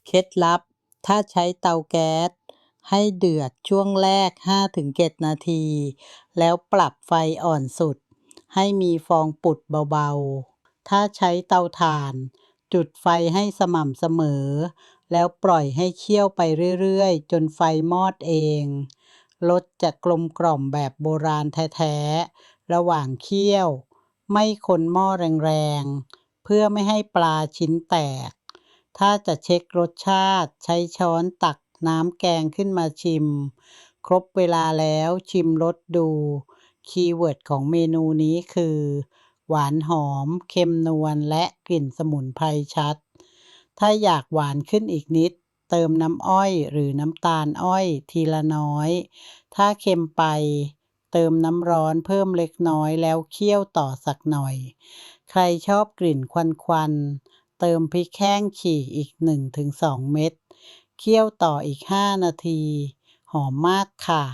ເຄັດລັບ ຖ້າໃຊ້ເຕົາແກັສ ໃຫ້ເດືອດຊ່ວງແລກ ຫ້າເຖິງເຈັດນາທີ ແລ້ວປັບໄຟອ່ອນສຸດ ໃຫ້ມີຟອງປຸດເບົາໆ. ຖ້າໃຊ້ເຕົາຖ່ານ ຈຸດໄຟໃຫ້ສະໝ່ຳສະເໝີ ແລ້ວປ່ອຍໃຫ້ຂ້ຽວໄປເລື້ອຍໆ ຈົນໄຟມອດເອງ. ລົດຈະກົມກ່ອມແບບໂບລານແທ້ໆ ລະຫວ່າງຂ້ຽວ ໄມ້ຄົນໝໍ້ແຮງໆ ເພື່ອໄມ່ໃຫ້ປາຊິ້ນແຕກ. ຖ້າຈະເຊັກລົດຊາດ ໃຊ້ຊ້ອນຕັກນ້ຳແກງຂຶ້ນມາຊິມ. ຄົບເວລາແລ້ວຊິມລົດດູ. ຄີເວີດຂອງເມນູນີ້ຄື ຫວານຫອມ, ເຄັມນວນ ແລະ ກິ່ນສະໝຸນໄພຊັດ. ຖ້າຢາກຫວານຂຶ້ນອີກນິດ ເຕີມນ້ຳອ້ອຍ ຫຼື ນ້ຳຕານອ້ອຍທີລະນ້ອຍ. ຖ້າເຄັມໄປ ເຕີມນ້ຳຮ້ອນເພີ່ມເລັກນ້ອຍ ແລ້ວຂ້ຽວຕໍ່ສັກໜ່ອຍ. ໃຄຣຊອບກິ່ນຄວັນໆ ເຕີມພິກແຫ້ງຂີ້ອີກໜຶ່ງເຖິງສອງເມັດ. ຂ້ຽວຕໍ່ອີກຫ້ານາທີ. ຫອມມາກຄ່ະ.